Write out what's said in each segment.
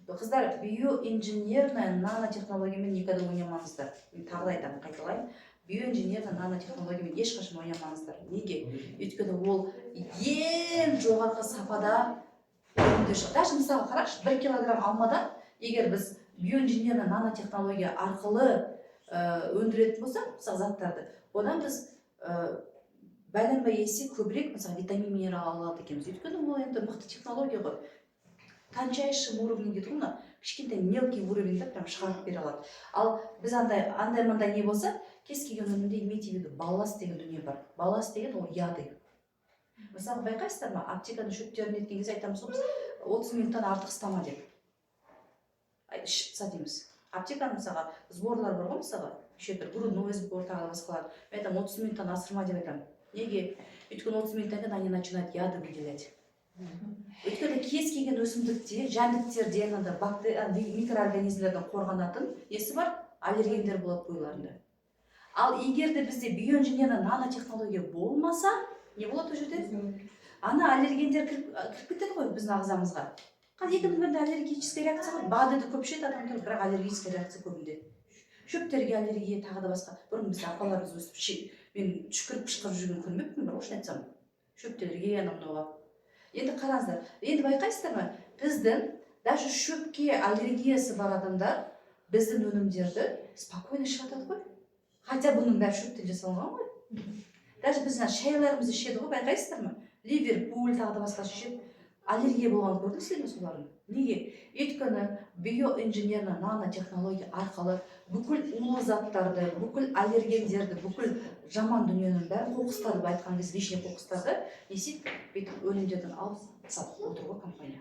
Қыздар, биоинженерная нанотехнологиямен никогда ойнамаңыздар. Мен тағы да айтамын, қайталаймын: биоинженерная нанотехнологиямен ешқашан ойнамаңыздар. Неге? Өйткені ол ең жоғарғы сапада өнімдер шығады. Даже, мысалы, қарашы, 1 килограмм алмадан егер біз биоинженерная нанотехнология арқылы өндіретін болсақ, мысалы, заттарды, одан біз бәленбай есе көбірек, мысалы, витамин, минерал ала алады екенбіз. Өйткені ол енді мықты технология ғой, тончайший уровень дейді ғой, мына кішкентай мелкий уровень да прям шығарып бере алады. Ал біз андай мындай не болса, кез келген өнімде, имейте в виду, балласт деген дүние бар. Балласт деген ол яды. Мысалы, байқайсыздар ма, аптеканың шөптерін неткен кезде айтамыз ғой біз: 30 минуттан артық ұстама деп. Ай, ішіп таста дейміз. Аптеканың, мысалға, сборлар бар ғой, мысалға, неше түрлі, грудной сбор, тағы да басқалар. Мен айтамын: 30 минуттан асырма деп айтамын. Неге? Өйткені 30 минуттан кейін они начинают яды выделять. Өйткені кез келген өсімдікте, жәндіктерден, анда микроорганизмдерден қорғанатын несі бар, аллергендер болады бойларында. Ал егер де бізде биоинженерная нанотехнология болмаса, не болады ол жерде? Ана аллергендер кіріп кетеді ғой біздің ағзамызға. Қазір екінің бірінде аллергическая реакция ғой. БАД-ды көп ішеді адамдар, бірақ аллергическая реакция көбінде, шөптерге аллергия, тағы да басқа. Бұрын бізде апаларымыз өстіп мен түшкіріп, пышқырып жүрген көрмеппін бір, шын айтсам, шөптерге, анау мынауға. Енді қараңыздар, енді байқайсыздар ма, біздің даже шөпке аллергиясы бар адамдар біздің өнімдерді спокойно ішіп жатады ғой, хотя бұның бәрі шөптен жасалған ғой. Даже біздің ана шайларымызды ішеді ғой, байқайсыздар ма, Ливерпуль, тағы да басқасы ішеді. Аллергия болғанын көрдіңіздер ме солардың? Неге? Өйткені биоинженерная нанотехнология арқылы бүкіл улы заттарды, бүкіл аллергендерді, бүкіл жаман дүниенің бәрін, қоқыстарды, былай айтқан кезде, лишний қоқыстарды не істейді? Бүйтіп өнімдерден алып тастап отыр ғой компания.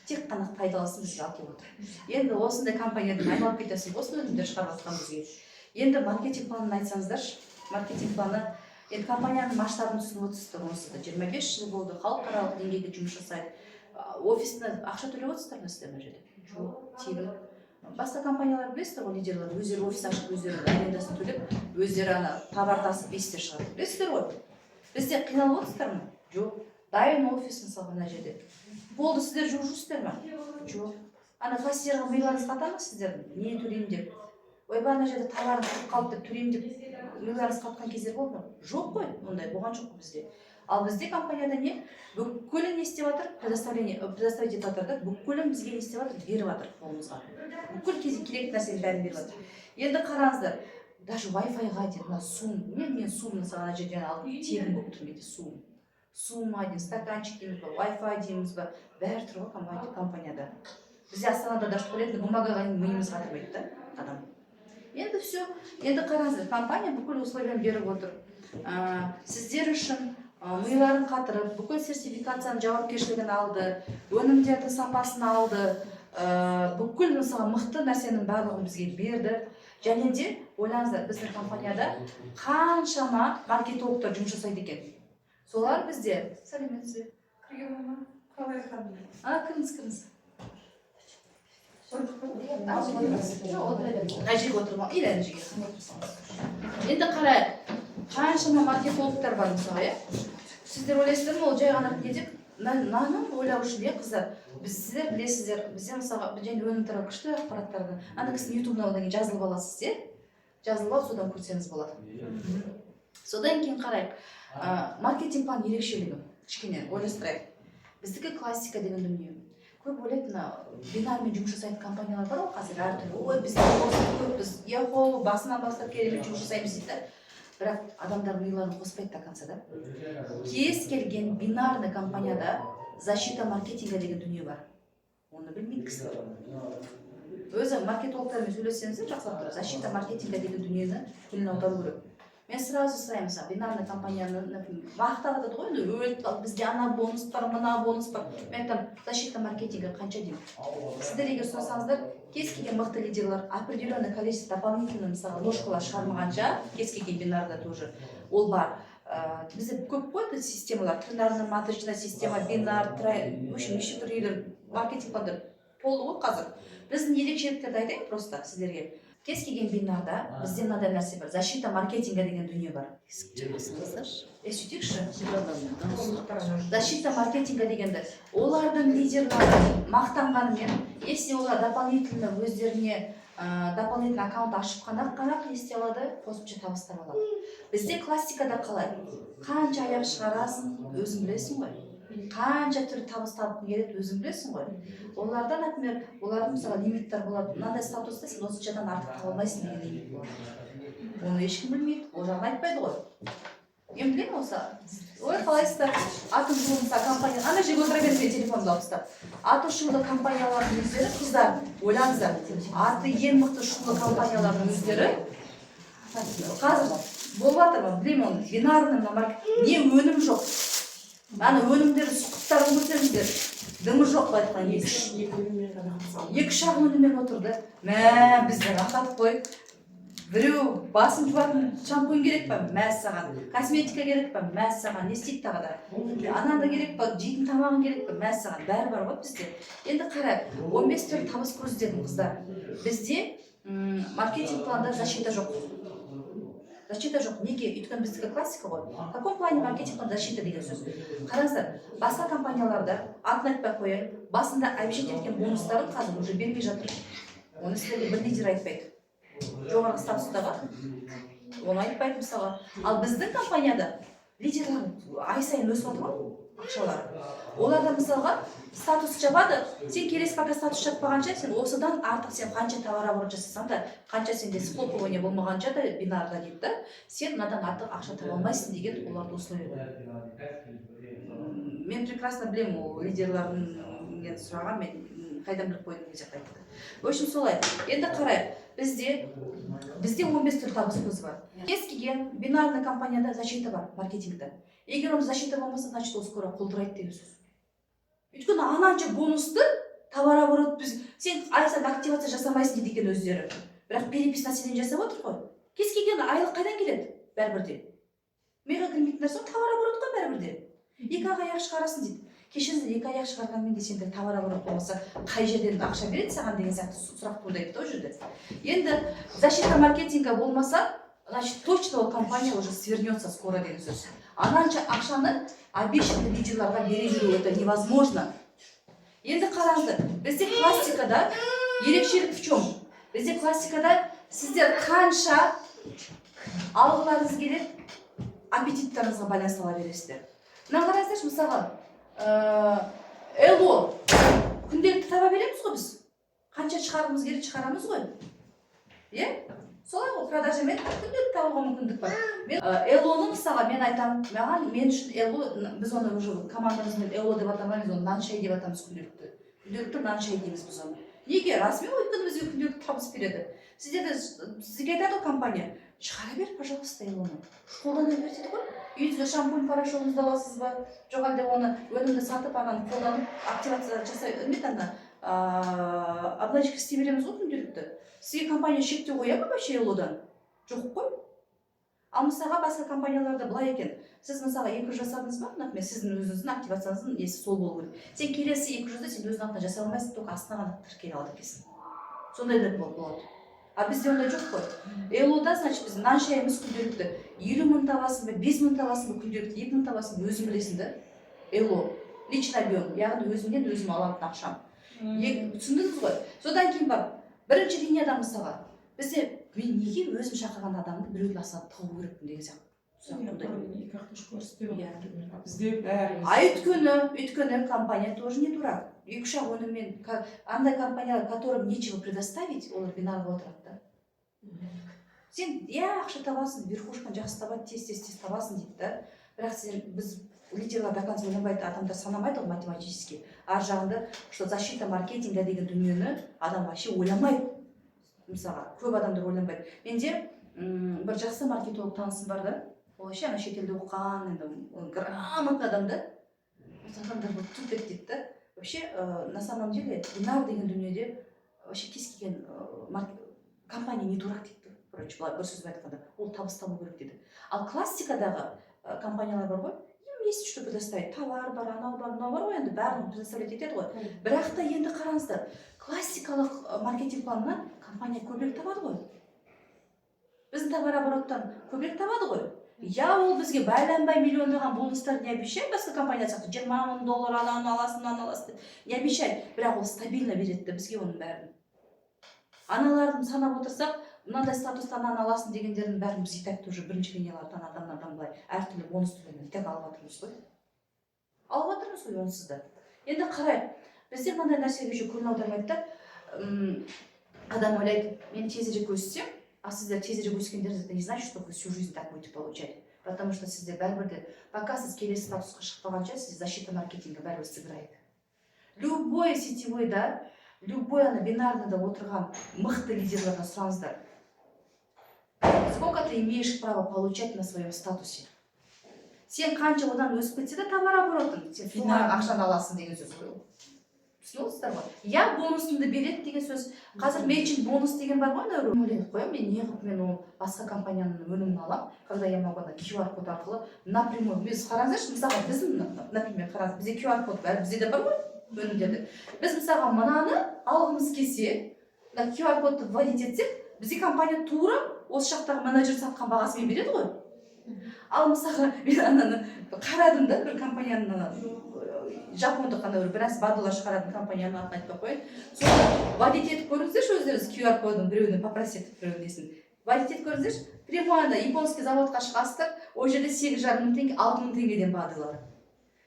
Тек қана пайдалысын бізге алып келіп отыр. Енді осындай компаниядан айналып кетесің ғой, осындай өнімдер шығарып жатқан бізге. Енді маркетинг планын айтсаңыздаршы. Маркетинг планы. Енді компанияның масштабын түсініп отырсыздар онсыз да: 25 жыл болды, халықаралық деңгейде жұмыс жасайды. Офисіне ақша төлеп отырсыздар ма сіздер мына жерде? Жоқ, тегін. Басқа компаниялар, білесіздер ғой, лидерлер өздері офис ашып, өздері арендасын төлеп, өздері ана товар тасып, бестер шығады, білесіздер ғой. Бізде қиналып отырсыздар ма? Жоқ. Дайын офис, мысалға, мына жерде болды. Сіздер жуып жүрсіздер ма? Жоқ. Ана кассирға миларыңыз қата ма сіздердің, не төлеймін деп, ойбай, ана жерде товарым тұрып қалды деп төлеймін деп миларыңыз қатқан кездер болды ма? Жоқ қой, ондай болған жоқ қой бізде. Ал бізде компанияда не, бүкілін не істеп жатыр? Предоставление, предоставить етіп жатыр да, бүкілін бізге не істеп жатыр? Беріп жатыр қолымызға. Бүкіл керекті нәрсенің бәрін беріп жатыр. Енді қараңыздар, даже Wi-Fi-ға дейін, мына суым, мен суым, мысалы, ана жерден алып, тегін болып тұр менде суым. Суыма дейін, стаканчик дейміз ба, Wi-Fi дейміз ба, бәрі тұр ғой компанияда. Бізде Астанада даже туалетный бумагаға дейін миымыз қатырмайды да адам. Енді все. Енді қараңыздар, компания бүкіл условияны беріп отыр. Сіздер үшін миларын қатырып, бүкіл сертификацияның жауапкершілігін алды, өнімдердің сапасын алды, бүкіл, мысалы, мықты нәрсенің барлығын бізге берді. Және де ойлаңыздар, біздің компанияда қаншама маркетологтар жұмыс жасайды екен. Солар бізде. Сәлеметсіз бе? Кірген ма? Қалай, ханым? А, кіріңіз, кіріңіз. Жоқ, отыра беріңіз. Мына жерге отырма или ана жерге отырсаңыз. Енді қарайық, қаншама маркетологтар бар, мысалға, иә. Сіздер ойлайсыздар ма, ол жай ғана не деп? Мынаны ойлау үшін, иә, қыздар, біз, сіздер білесіздер, бізде, мысалға, және өнім туралы күшті ақпараттарды ана кісінің ютубына одан кейін жазылып аласыз, иә, жазылып алып, содан көрсеңіз болады. Содан кейін қарайық, маркетинг план ерекшелігі кішкене ойластырайық. Біздікі классика деген дүние. Көп ойлайды, мына бинармен жұмыс жасайтын компаниялар бар ғой қазір әртүрлі: «Ой, бізде осы көп, біз яхо басынан бастап керемет жұмыс жасаймыз», — дейді да. Бірақ адамдар миларын қоспайды до конца да. Кез келген бинарный компанияда защита маркетинга деген дүние бар, оны білмейді кісілер. Өзі маркетологтармен сөйлессеңіздер, жақсылап тұрып, защита маркетинга деген дүниені тілін аудару керек. Мен сразу сұраймын, мысалы, бинарный компанияны, например, мақтап жатады ғой енді: «Өліп қалды, бізде ана бонус бар, мына бонус бар». Мен айтамын: «Защита маркетинга қанша?» — деймін. Сіздер егер сұрасаңыздар, кез келген мықты лидерлар определенное количество дополнительный, мысалы, ложкалар шығармағанша, кез келген бинарда тоже ол бар. Бізде көп қой енді системалар: тринарный, матричная система, бинар, в общем, неше түрлі нелер, маркетинг пландар толы ғой қазір. Біздің ерекшеліктерді айтайын просто сіздерге. Кез келген бинарда бізде мынандай нәрсе бар, защита маркетинга деген дүние бар. Басыңыздаршы. Е, сөйтейікші. Защита маркетинга дегенді олардың лидерлары мақтанғанымен, если олар дополнительно өздеріне дополнительно аккаунт ашып қана не істей алады? Қосымша табыс таба алады. Бізде классикада қалай? Қанша аяқ шығарасың, өзің білесің ғой. Қанша түрлі табыс тапқың келеді, өзің білесің ғой. Оларда, например, олардың, мысалы, лимиттер болады. Мынандай статуста сен осыншадан артық таба алмайсың деген лимит болады. Оны ешкім білмейді, ол жағын айтпайды ғой. Мен білемін осы. Ой, қалайсыздар? Аты шулы, мысалы, компания, ана жерге отыра беріңіз, мен телефонымды алып тастап. Аты шулы компаниялардың өздері, қыздар, ойлаңыздар, аты ең мықты шулы компаниялардың өздері қазір болып жатыр ма, білемін оны. Бинарный мына не өнім жоқ. Ана өнімдерді, құттарын көрсеңіздер, дымы жоқ, былай айтқанда, екі үш Екі өніммен ғана мысалы. Екі үш ақ өніммен отырды. Мә, бізде рахат қой. Біреу басын жуатын шампунь керек па, мә саған. Косметика керек па, мә саған. Не істейді тағы да? Ананда керек па, жейтін тамағың керек па, мә саған. Бәрі бар ғой бізде. Енді қарайық, 15 түрлі табыс көзі дедім, қыздар. Бізде маркетинг планда защита жоқ. Защита жоқ. Неге? Өйткені біздікі классика ғой. В каком плане маркетинг план защита деген сөз? Қараңыздар, басқа компанияларда, атын айтпай ақ қояйын, басында обещать еткен бонустарын қазір уже бермей жатыр. Оны сіздерге бір лидер айтпайды, жоғарғы статустағы оны айтпайды, мысалға. Ал біздің компанияда лидерлар ай сайын өсіп жатыр ғой ақшалары. Оларда, мысалға, статус жабады. Сен келесі, пока статус жаппағанша, сен осыдан артық, сен қанша товарооборот жасасаң да, қанша сенде схлопывание болмағанша да бинарда дейді да, сен мынадан артық ақша таба алмайсың деген оларда условие бар. Мен прекрасно білемін, ол лидерлардың мен сұрағанмын, мен қайдан біліп қойдың деген сияқты айтты. В общем, солай. Енді қарайық, бізде 15 түрлі табыс көзі бар. Кез келген бинарный компанияда защита бар маркетингте. Егер оның защита болмаса, значит, ол скоро құлдырайды деген сөз. Өйткені ананша бонусты товарооборот біз, сен ай сайын активация жасамайсың дейді екен өздері, бірақ перепись населения жасап отыр ғой. Кез келген айлық қайдан келеді? Бәрібір де миға кірмейтін нәрсе ғой, товарооборот қой. Бәрібір де екі ақ аяқ шығарасың дейді. Кешіріңіздер, екі аяқ шығарғанмен де сенде товарооборот болмаса, қай жерден ақша береді саған деген сияқты сұрақ туындайды да ол жерде. Енді защита маркетинга болмаса, значит, точно ол компания уже свернется скоро деген сөз. Ананша ақшаны обещанный лидерларға бере жүру, это невозможно. Енді қараңыздар, бізде классикада ерекшелік в чем? Бізде классикада сіздер қанша алғыларыңыз келеді, аппетиттарыңызға байланысты ала бересіздер. Мына қараңыздаршы, мысалға, ЛО күнделікті таба береміз ғой біз. Қанша шығарғымыз келеді, шығарамыз ғой, иә, солай ғой. Продажамен күнделікті табуға мүмкіндік бар. Мен ЛО-ны, мысалға, мен айтамын, маған, мен үшін ЛО, біз оны уже командамызбен ЛО деп атамаймыз, оны нан шай деп атамыз. Күнделікті нан шай дейміз біз оны. Неге? Расымен, өйткені бізге күнделікті табыс береді. Сіздерде, сізге айтады ғой компания: «Шығара бер, пожалуйста, ЛО-ны қолдана бер», — дейді ғой. Үйіңізге шампунь, порошогыңызды аласыз ба, жоқ әлде оны өнімді сатып, ананы қолданып, активация жасай не ана обналичка істей береміз ғой күнделікті. Сізге компания шектеу қоя ма вообще ЛО-дан? Жоқ қой. Ал мысалға, басқа компанияларда былай екен: сіз, мысалға, 200 жасадыңыз ба, например, сіздің өзіңіздің активацияңыздың несі сол болу керек. Сен келесі 200-ді сен өзіңнің атына жасай алмайсың, только астына ғана тіркеле алады екенсің. Сондай да болады. А бізде ондай жоқ қой. ЛО-да, значит, біз нан шайымыз күнделікті 50 000 табасың ба, 5000 табасың ба, күнделікті 2000 табасың ба, өзің білесің да. ЛО личный объем, яғни өзімнен өзім алатын ақшам. Түсіндіңіз ғой? Содан кейін барып бірінші линияда, мысалға, бізде мен неге өзім шақырған адамды біреудің астына тығу керекпін деген сияқты сұрақ туындайды. Екі ақ точка істеп Иә. например. А бізде бәріміз. А өйткені компания тоже не дурак. Екі үш ақ өніммен андай компаниялар, которым нечего предоставить, олар бинарға отырады да. Сен, иә, ақша табасың, верхушканы жақсы табады, тез, тез, тез табасың дейді да. Бірақ сен, біз лидерлар до конца ойланбайды, адамдар санамайды ғой математически ар жағында, что защита маркетинга деген дүниені адам вообще ойламайды. Мысалға, көп адамдар ойланбайды. Менде бір жақсы маркетолог танысым бар да, ол вообще ана шетелде оқыған, енді ол грамотный адам да. Вот адамдар вот тупят дейді да. Вообще, на самом деле бинар деген дүниеде вообще кез келген компания не дурак дейді. Короче, былай бір сөзбен айтқанда, ол табыс табу керек дейді. Ал классикадағы компаниялар бар ғой, им есть что предоставить: товар бар, анау бар, мынау бар ғой, енді бәрін предоставлять етеді ғой. Бірақ та енді қараңыздар, классикалық маркетинг планына компания ақша төлемейді. Компания көбірек табады ғой, біздің товарообороттан көбірек табады ғой, иә. Ол бізге бәленбай миллиондаған бонустар не обещает, басқа компания сияқты 20 000 доллар, ананы аласың, мынаны аласың деп не обещает, бірақ ол стабильно береді да бізге оның бәрін. Аналардың санап отырсақ, мынандай статуста ананы аласың дегендердің бәрін біз и так уже бірінші линиялардан, адамдардан былай әртүрлі бонус түрінде и так алып жатырмыз ғой, алып жатырмыз ғой онсыз да. Енді қарайық, бізде мынандай нәрсеге еще көңіл аудармайды да. Адам ойлайды: мен тезірек өссем. А сіздер тезірек өскендеріңіз, это не значит, что вы всю жизнь так будете получать, потому что сізде бәрібір де, пока сіз келесі статусқа шықпағанша, сізде защита маркетинга бәрібір сыграет. Любой сетевойда, любой ана бинарныйда отырған мықты лидерлерден сұраңыздар: сколько ты имеешь право получать на своем статусе? Сен қанша одан өсіп кетсе де товарооборотың, сен сол ақшаны аласың деген сөз ғой ол. Түсініп отырсыздар ғой, иә? Бонусыңды береді деген сөз. Қазір мэтчинг бонус деген бар ғой. Ана ойланып қоямын: мен неғып мен ол басқа компанияның өнімін аламын, когда я могу ана QR код арқылы напрямую? Біз қараңыздаршы, мысалға, біздің, например, қараңыз, бізде QR код бәрі, бізде де бар ғой өнімдерде. Біз, мысалға, мынаны алғымыз келсе, мына QR кодты вводить етсек, бізге компания тура осы жақтағы менеджер сатқан бағасымен береді ғой. Ал мысалға, мен ананы қарадым да, бір компанияның, ана жапондық ана бір біраз БАДылар шығаратын компанияның атын айтпай ақ қояйын. Соны вводить етіп көріңіздерші өздеріңіз, QR кодын біреуіне попросить етіп, біреудің несін вводить етіп көріңіздерші. Прямой ана японский заводқа шығасыздар, ол жерде 8,5 мың теңге, 6 мың теңгеден БАДылар.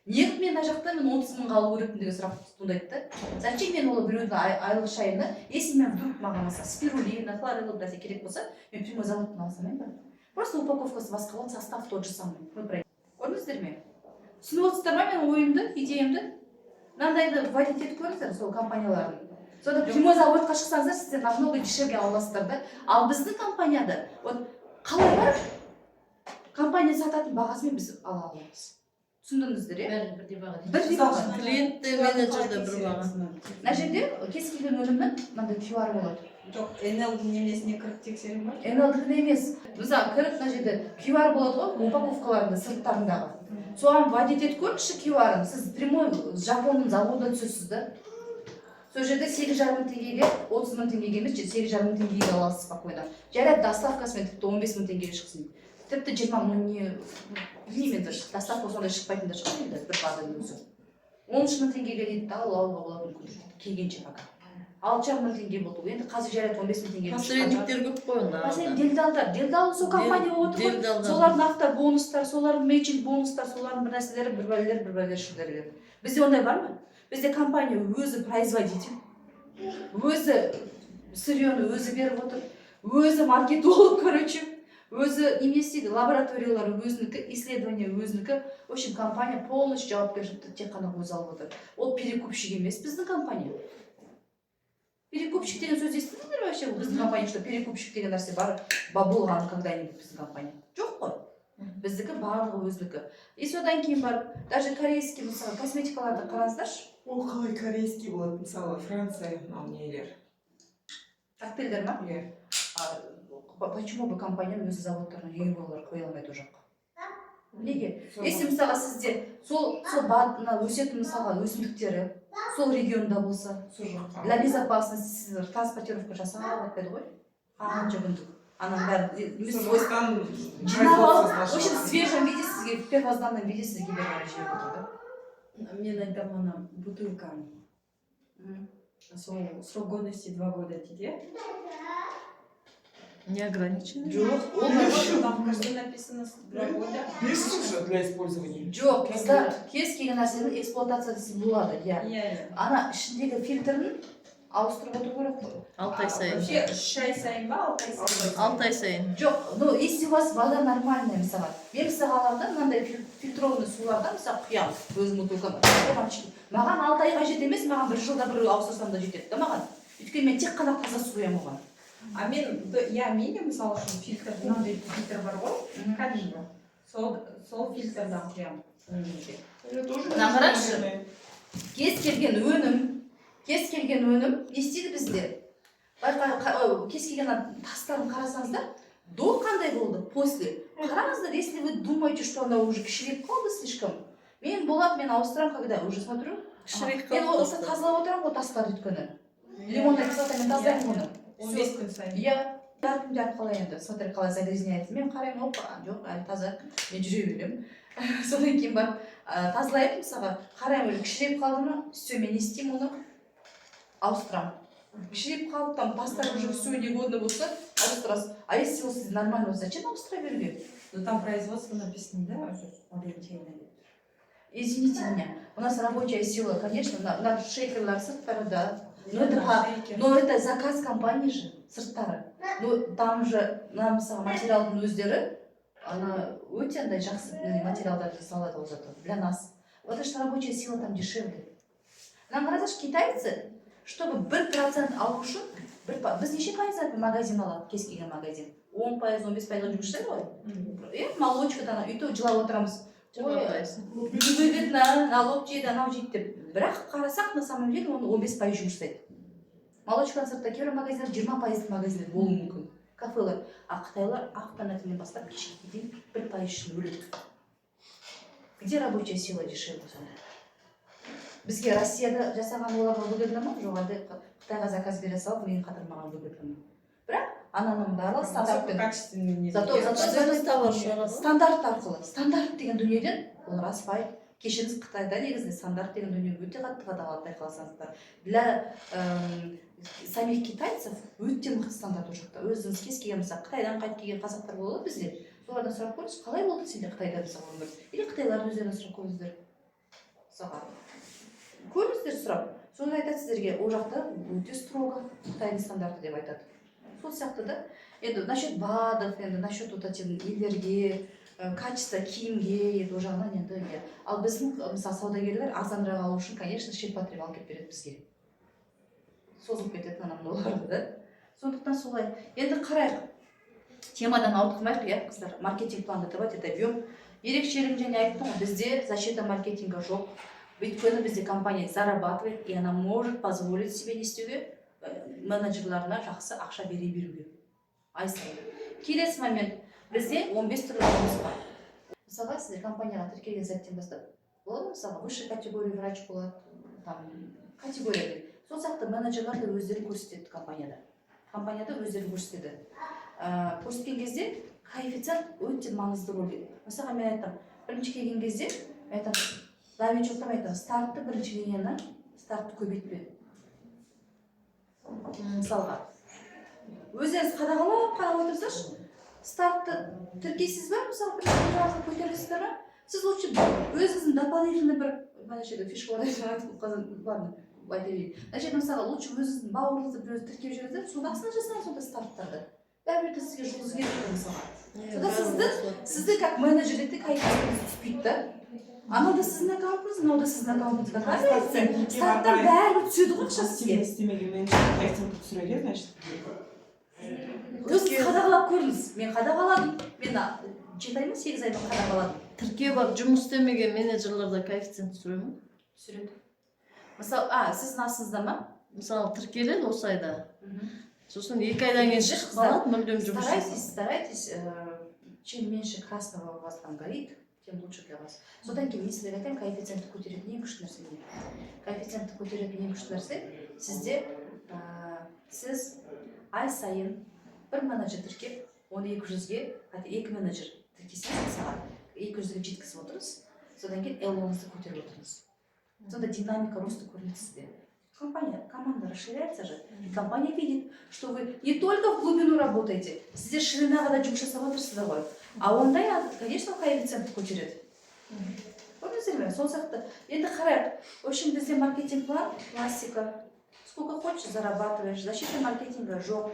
Неғып мен мына жақта мен 30 мыңға алу керекпін деген сұрақ туындайды да. Зачем мен ол біреудің айлық шайына, если мен вдруг маған, мысалы, спирулина, хлорелла, бір нәрсе керек болса, мен прямой заводтан ала салмаймын ба? Просто упаковкасы басқа болады, состав тот же самый. Мы көрдіңіздер ме, түсініп отырсыздар ма менің ойымды, идеямды? Мынандайды вводить етіп көріңіздер сол компаниялардың. Сонда прямой заводқа шықсаңыздар, сіздер намного дешевле ала аласыздар да. Ал біздің компанияда вот қалай бар, компания сататын бағасымен біз ала аламыз. Түсіндіңіздер, иә? Бәрі бірдей баға дейді. Бірдей баға. Клиент те, менеджер де бір баға. Мына жерде кез келген өнімнің мынандай QR болады. Жоқ, НЛ-дің немесіне кіріп тексерем ба? НЛ емес, мысалы, кіріп, мына жерде QR болады ғой упаковкаларында, сырттарындағы. Соған вводить етіп көріңізші QR-ын. Сіз прямой жапонның заводына түсесіз да. Сол жерде 8,5 мың теңгеге, 30 мың теңгеге емес, 8,5 мың теңгеге аласыз спокойно. Жарайды, доставкасымен тіпті 15 мың теңгеге шықсын, тіпті 20 мың, не, білмеймін енді, доставка сондай шықпайтын да шығар. Енді бір БАДының өзі 13 мың теңгеге дейді да, ал алуға болады мүмкін келгенше. Пока 6,5 мың теңге болды ғой, енді қазір, жарайды, 15 мың теңгеге. Посредниктер көп қой онда. Посредник, делдалдар. Делдал сол компания болып отыр ғой. Делдалдар. Солардың автобонустар, солардың мэтчинг бонустар, солардың бір нәрселері, бір бәлелер, бір бәлелер, шүлдерлер. Бізде ондай бар ма? Бізде компания өзі производитель, өзі сырьені өзі беріп отыр, өзі маркетолог, короче, өзі немене істейді, лабораториялары өзінікі, исследование өзінікі. В общем, компания полностью жауапкершілікті тек қана өзі алып отыр. Ол перекупщик емес біздің компания. Перекупщик деген сөз естідіңдер ме вообще? Біздің компания что, перекупщик деген нәрсе бар ба, болған когда нибудь біздің компания? Жоқ қой. Біздікі барлығы өзінікі. И содан кейін барып даже корейский, мысалы, косметикаларды қараңыздаршы. Ол қалай корейский болады? Мысалы, Франция, мынау нелер? Коктейльдер ма? Иә. А почему бы компанияның өз заводтарына юбалар қоя алмайды ол жаққа? Неге? Если, мысалға, сізде сол БАД, мына өсетін, мысалға, өсімдіктері сол регионда болса, сол жаққа для безопасности сіздер транспортировка жасап жатпайды ғой қанша күндік, ананың бәрін сол жақтан жинап алып, производствосын в общем, в ашып. свежем виде сізге, в первозданном виде сізге беріп жіберіп отыр да. Мен айтамын, ана бутылканы, сол срок годности 2 года дейді, иә? Неограниченный. Жоқ, ол бар ғой, там кажется написано 2 года. 5 жыл же для использования. Жоқ, қыздар, кез келген нәрсенің эксплуатациясы болады, иә. Иә, иә. Ана ішіндегі фильтрін ауыстырып отыру керек қой. 6 ай сайын. Вообще 3 ай сайын ба, 6 ай сайын? 6 ай сайын. Жоқ, ну если у вас вода нормальная, мысалға, мен, мысалға, аламын да, мынандай фильтрованный сулардан, мысалы, құямын өзім бутылкама. Оған маған 6 айға жетеді емес, маған бір жылда бір ауыстырсам да жетеді да маған, өйткені мен тек қана таза су құямын оған. А мен иә, менде, мысалы үшін, фильтр, мынандай фильтр бар ғой кәдімгі, сол фильтрдан құямын неге. Я тоже. Мына қараңызшы. Кез келген өнім, кез келген өнім не істейді бізде? Байқа, ой, кез келген ана тастарын қарасаңыздар, до қандай болды, после қараңыздар. Если вы думаете, что она уже кішірейіп қалды слишком, мен болады, мен ауыстырамын, когда уже смотрю. Кішірейіп Мен қалды осы тастар. тазалап отырамын ғой тастарды, өйткені лимонный кислотамен тазалаймын оны. 15 күн сайын. Иә, әркімде қалай енді, смотря қалай загрязняется. Мен қараймын: опа, жоқ, әлі таза, мен жүре беремін. Содан кейін барып тазалаймын. Мысалға, қараймын, уже кішірейіп қалды ма, все, мен не істеймін? Оны ауыстырамын. Кішірейіп қалып, там тастар уже все негодно болса, ауыстырасыз. А если ол сізде нормально болса, зачем ауыстыра беруге? Ну, там производство написано, да, уже ориентировано. Извините меня, у нас рабочая сила, конечно, на шейкерлер сырттары, да, но это но это заказ компании же, сырттары. Ну там же мына, мысалы, материалдың өздері ана өте андай жақсы материалдар жасалады ол зато для нас, потому что рабочая сила там дешевле. Нам қарасаңшы, китайцы, чтобы 1% алу үшін біз неше пайыз магазин алады? Кез келген магазин 10%, 15 пайызға жұмыс жасайды ғой, иә. Молочкадан өйтіп жылап отырамыз: 20 ой, пайыз. Невыгодно, налог жейді, анау жейді деп. Бірақ қарасақ, на самом деле оны 15% жұмыс жасайды молочканың сыртында. Кейбір магазиндер 20 пайыздық магазиндер болуы мүмкін, кафелер. А қытайлар ақ таңертеңнен бастап кешке дейін 1% үшін өледі. Где рабочая сила дешевле сонда? Бізге Россияда жасаған оларға выгодно ма, жоқ әлде Қытайға заказ бере салып, миын қатырмаған выгодно ма? Бірақ ананың барлығы стандартпен. Качественный не. Зато Өзіміз товар шығарады ғой. Стандарт арқылы, стандарт деген дүниеден олар аспайды. Кешіріңіз, Қытайда негізінде стандарт деген дүние өте қатты қадағалады. Байқасаңыздар, для самих китайцев өте мықты стандарт ол жақта. Өзіңіз кез келген, мысалы, Қытайдан қайтып келген қазақтар болады бізде, солардан сұрап көріңіз: қалай болды сенде Қытайда, мысалы, өмір? Или қытайлардың өздерінен сұрап көріңіздер, мысалға, көріңіздер сұрап. Сонда айтады сіздерге: ол жақта өте строго Қытайдың стандарты деп айтады. Сол сияқты да енді насчет БАДов, енді насчет вот этих нелерге, качество киімге, енді ол жағынан енді, иә. Ал біздің мысалы, саудагерлер арзанырақ алу үшін, конечно, ширпотреб алып келіп береді бізге, созылып кететін ана мынауларды да. Сондықтан солай. Енді қарайық, темадан ауытқымайық, иә, қыздар. Маркетинг планды давайте добьем. Ерекшелігін және айттым ғой, бізде защита маркетинга жоқ, өйткені бізде компания зарабатывает, и она может позволить себе не істеуге, менеджерларына жақсы ақша бере беруге ай сайын. Келесі момент: бізде 15 түрлі жұмыс бар. Мысалға, сіздер компанияға тіркелген сәттен бастап болады ғой, мысалға, высший категория врач болады, там категория. Сол сияқты менеджерлар да өздерін көрсетеді компанияда, компанияда өздерін көрсетеді. Көрсеткен кезде коэффициент өте маңызды рөл. Мысалға, мен айтамын, бірінші келген кезде мен айтамын новичоктарға, айтамын: стартты, бірінші линияны, стартты көбейтпе. Мысалға, өздеріңіз қадағалап қарап отырсаңызшы, стартты тіркейсіз ба, мысалы, бірінші линияңызды көтересіздер ма, сіз лучше өзіңіздің дополнительный бір мына жерде фишкалар айтып, ладно, айта берейін. Мына жерде, мысалға, лучше өзіңіздің бауырыңызды біреуді тіркеп жіберіңіз, соны астына жасаңыз. Сонда старттарды бәрібір де сізге жұлдыз керек қой, мысалға. Сонда сізді как менеджер ретінде коэффициентіңіз түспейді да. Анау да сіздің аккаунтыңыз, мынау да сіздің аккаунтыңыз, какая разница? Старттан бәрібір түседі ғой ақша сізге. Істемеген менеджер коэффициент түсіреді, значит. Өзіңіз қадағалап көріңіз. Мен қадағаладым, мен 7 ай ма, 8 ай ма қадағаладым. Тіркеу бар, жұмыс істемеген менеджерлерде коэффициент түсіре ме? Түсіреді. Мысалы, а сіздің астыңызда ма? Мысалы, тіркеледі осы айда, сосын 2 айдан кейін шығып қалады, мүлдем жұмыс Старайтесь, старайтесь, чем меньше красного у вас там горит, тем лучше для вас. Содан кейін мен сіздерге айтайын, коэффициентті көтеретін ең күшті нәрсе не? Коэффициентті көтеретін ең күшті нәрсе сізде, сіз ай сайын бір менеджер тіркеп, оны 200-ге, хотя екі менеджер тіркесеңіз, мысалға, 200-ге жеткізіп отырыңыз. Содан кейін ЭЛО-ңызды көтеріп отырыңыз. Сонда динамика роста көрінеді сізде. Компания, команда расширяется же, и компания видит, что вы не только в глубину работаете, сіздер ширинаға да жұмыс жасап жатырсыздар ғой. А ондай, конечно, коэффициентті көтереді. Көрдіңіздер ме? Сол сияқты. Енді қарайық. В общем, бізде маркетинг план классика. Сколько хочешь, зарабатываешь. Защита маркетинга жоқ.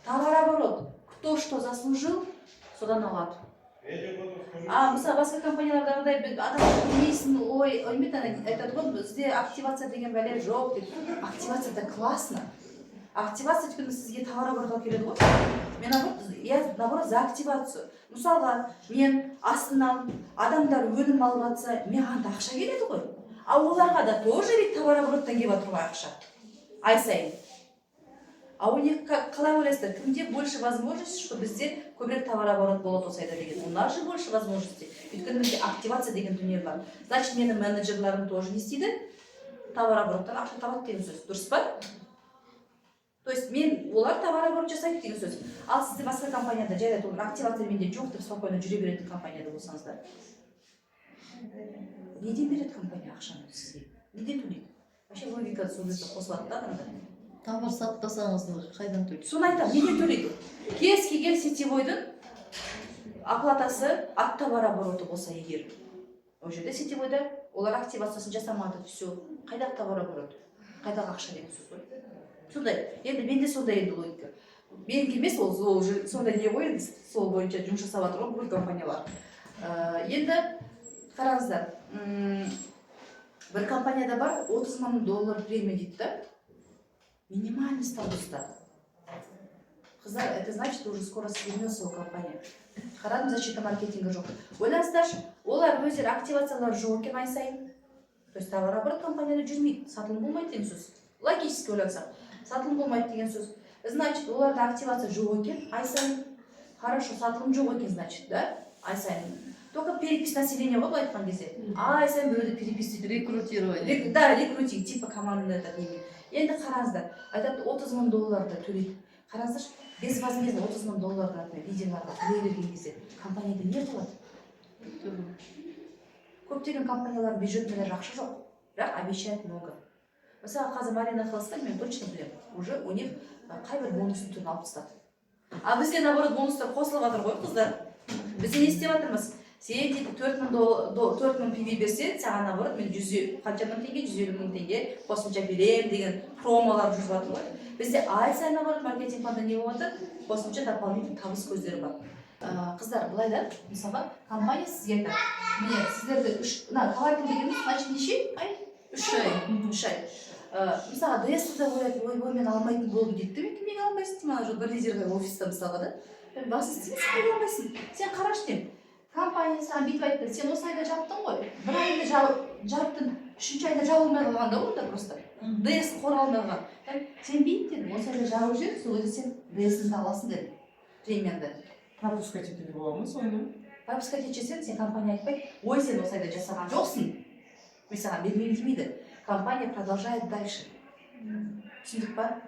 Товарооборот. Кто что заслужил, содан алады. А мысалы, басқа компаниялардағыдай адам білмейсің, ой, неме, ана айтады ғой, бізде активация деген бәле жоқ деп. Активация — это классно. Активация, өйткені сізге товарооборот алып келеді ғой. Мен наоборот, я наоборот за активацию. Мысалға, мен астынан адамдар өнім алып жатса, маған да ақша келеді ғой. А оларға да тоже ведь товарообороттан келіп жатыр ғой ақша ай сайын. А у них как, қалай ойлайсыздар, кімде больше возможность, что бізде көбірек товарооборот болады осы айда деген? У нас же больше возможностей, өйткені бізде активация деген дүние бар. Значит, менің менеджерлерім тоже не істейді? Товарообороттан ақша табады деген сөз, дұрыс па? То То есть мен, олар товарооборот жасайды деген сөз. Ал сізде басқа компанияда, жарайды, ол активация менде жоқ деп спокойно жүре беретін компанияда болсаңыздар, неден береді компания ақшаны сізге, неден төлейді? Вообще логика сол кезде қосылады да адамда. Товар сатпасаңыз, қайдан төлейді? Соны айтамын, неден төлейді? Кез келген сетевойдың оплатасы от товарооборота болса егер, ол жерде сетевойда олар активациясын жасамады, все, қайдағы товарооборот, қайдағы ақша деген сөз ғой. Сондай енді, менде сондай енді логика, менікі емес ол, ол уже сондай не ғой енді, сол бойынша жұмыс жасап жатыр ғой бүкіл компаниялар. Енді қараңыздар, бір компанияда бар, 30 мың доллар премия дейді да, минимальный статуста. Қыздар, это значит, уже скоро свернется ол компания. Қарадым, защита маркетинга жоқ. Ойлаңыздаршы, олар өздері активациялары жоқ екен ай сайын, то есть товарооборот компанияда жүрмейді, сатылым болмайды деген сөз. Логически ойлансақ, сатылым болмайды деген сөз. Значит, оларда активация жоқ екен ай сайын. Хорошо, сатылым жоқ екен, значит, да, ай сайын только перепись населения ғой, былай айтқан кезде, ай сайын біреуді перепись. Рекрутирование. Да, рекрутинг, типа командный этот неме. Енді қараңыздар, айтады, 30 мың долларды төлейді. Қараңыздаршы, безвозмездно 30 мың долларды, например, лидерларға төлей берген кезде компанияда не болады? Көптеген компаниялардың бюджетінде даже ақша жоқ, бірақ обещают много. Мысалы, қазір Марина Хиллста, мен точно білемін, уже у них қайбір бонустың түрін алып тастады. А бізде, наоборот, бонустар қосылып жатыр ғой, қыздар. Бізде не істеп жатырмыз? Сен дейді 4000 PV берсең, саған, наоборот, мен жүз қанша мың теңге, 150 мың теңге қосымша беремін деген промолар жүріп жатыр ғой. Бізде ай сайын, наоборот, маркетинг планда не болып жатыр? Қосымша дополнительный табыс көздері бар. Қыздар, былай да, мысалға, компания сізге айтады: міне, сіздерді үш мына квартал дегеніміз, значит, неше ай? 3 ай ғой, 3 ай. Мысалға, ДС да ойлайды: «Ойбой, мен алмайтын болдым», — дейді да. Мен: «Неге алмайсың?» — деймін. Ана жолы бір лидерге офиста, мысалға, да, мен басын істеймін, сен неге алмайсың? Сен қарашы деймін, компания саған бүйтіп айтты: сен осы айда жаптың ғой, бір айында жаптың, үшінші айда жабылмай қалған да, онда просто ДС қорғалмай қалған. Сен бүйт дедім, осы айда жабып жібер, сол кезде сен ДС-іңді аласың дедім, премияңды. Пропускать етуге бола ма соны? Пропускать етсең, сен, компания айтпайды: «Ой, сен осы айда жасаған жоқсың, мен саған бермеймін», — демейді. Компания продолжает дальше, түсіндік па?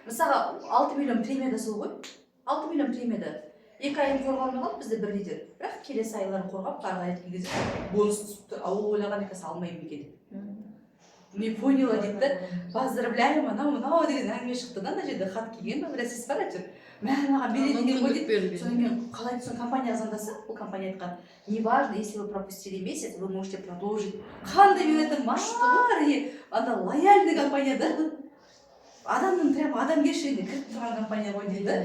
Мысалға, 6 миллион премияда сол ғой, 6 миллион премияда 2 айын қорғалмай қалды бізде бір лидер, бірақ келесі айларын қорғап, ары қарай кеткен кезде бонус түсіп тұр. А ол ойлаған: «Қазір алмаймын екен деп, не поняла», — дейді да. «Поздравляем», анау мынау деген әңгіме шықты да. Ана жерде хат келген ба, бір нәрсесі бар әйтеуір, мә, маған береді екен ғой дейді. Мүмкіндік берілген. Содан кейін қалай, соны компанияға звондаса, ол компания айтқан: «Неважно, если вы пропустили месяц, вы можете продолжить». Қандай, мен айтамын, мар ана лояльный компания да, адамның прямо адамгершілігіне кіріп тұрған компания ғой дейді да.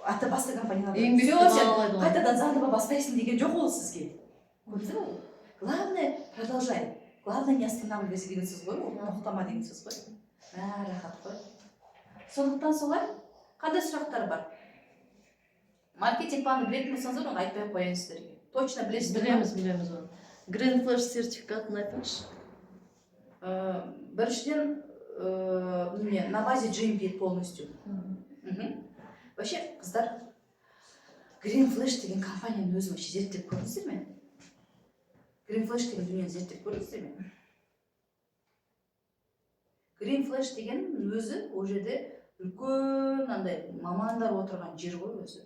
Аты басқа компаниялар Еңбекті все, сен бағалайды ғой. қайтадан заново бастайсың деген жоқ ол сізге. Көрдіңіз бе? Главное продолжай, главное не останавливайся деген сөз ғой ол, тоқтама деген сөз ғой. Мә, рахат қой. Сондықтан солай. Қандай сұрақтар бар? Маркетинг планды білетін болсаңыздар, оны айтпай ақ қояйын сіздерге, точно білесіздер ма? Білеміз, білеміз оны. Green Flash сертификатын айтыңызшы. Біріншіден, неме, на базе GMP полностью. Вообще, қыздар, Green Flash деген компанияның өзін вообще зерттеп көрдіңіздер ме? Green Flash деген дүниені зерттеп көрдіңіздер ме? Green Flash деген өзі ол жерде үлкен андай мамандар отырған жер ғой өзі.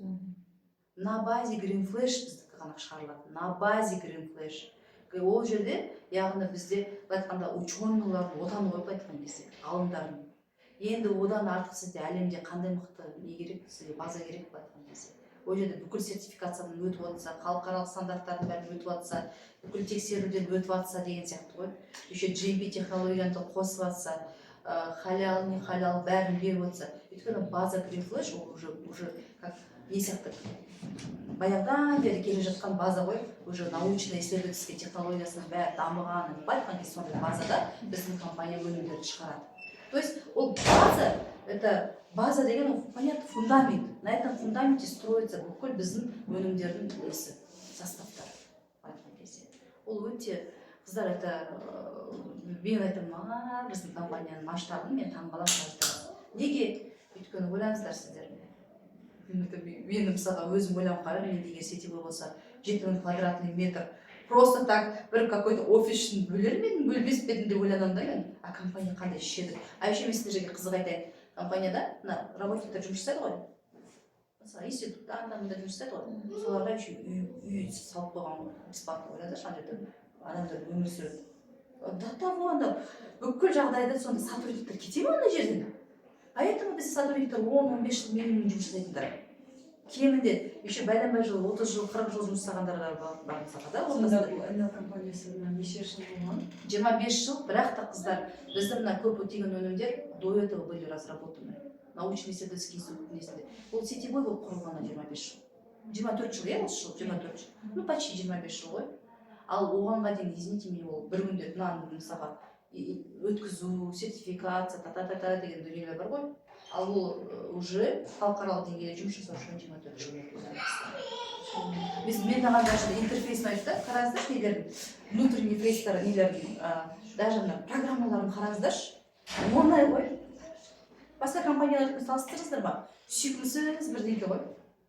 На базе Green Flash біздікі ғана шығарылады, на базе Green Flash. Ол жерде, яғни, бізде, былай айтқанда, ученыйлардың отаны ғой, былай айтқан кезде, ғалымдардың. Енді одан артық сізде әлемде қандай мықты не керек сізге, база керек, былай айтқан кезде? Ол жерде бүкіл сертификациядан өтіп жатса, халықаралық стандарттардың бәрін өтіп жатса, бүкіл тексеруден өтіп жатса деген сияқты ғой. Еще GMP технологияны да қосып жатса, халал, не халал, бәрін беріп жатса. Өйткені база Green Flash ол уже как не сияқты, баяғыдан бері келе жатқан база ғой, уже научно исследовательский технологиясының бәрі дамыған, былай айтқан кезде, сондай базада біздің компания өнімдерді шығарады. То есть ол база, это база деген ол понятно, фундамент. На этом фундаменте строится бүкіл біздің өнімдердің несі, составтары, былай айтқан кезде. Ол өте, қыздар, это мен айтамын, а біздің компанияның масштабын мен таңқаламын каждый раз. Неге? Өйткені ойлаңыздар сіздер, мен мысалға өзім ойланып қараймын, менде егер сетевой болса, 7000 квадратный метр просто так бір какой то офис үшін бөлер ме едім, бөлмес пе едім деп ойланамын да мен. А компания қандай щедрый. А еще мен сіздерге қызық айтайын. Компанияда мына работниктер жұмыс жасайды ғой, мысалы, институтта, анда мында жұмыс жасайды ғой, соларға еще үй салып қойған ғой бесплатно. Ойлаңдаршы, ана жерде адамдар өмір сүреді до того, анда бүкіл жағдайда. Сонда сотрудниктер кете ме ана жерден? Поэтому бізде сотрудниктер 10-15 жыл минимум жұмыс жасайтындар кемінде, еще бәленбай жыл, 30 жыл, 40 жыл жұмыс жасағандар да бар мысалға да. Сонда Ортасында. бұл НЛ компаниясына неше жыл болған? 25 жыл. Бірақ та, қыздар, біздің мына көп өтеген өнімдер до этого были разработаны научно исследовательский институттың несінде. Ол сетевой болып құрылғанына 25 жыл, 24 жыл, иә, осы жыл 24 жыл, ну почти 25 жыл ғой. Ал оғанға дейін, извините меня, ол бір күнде мынаны, мысалға, өткізу, сертификация, та та та та деген дүниелер бар ғой. Ал ол уже халықаралық деңгейде жұмыс жасау үшін 24 жыл. Біз, мен маған даже интерфейсін айтты, қараңыздаршы, нелердің, внутренний фейстер нелердің, даже мына программаларын қараңыздаршы, оңай ғой. Басқа компаниялармен салыстырасыздар ма? Сүйкімсіз бірдеңке ғой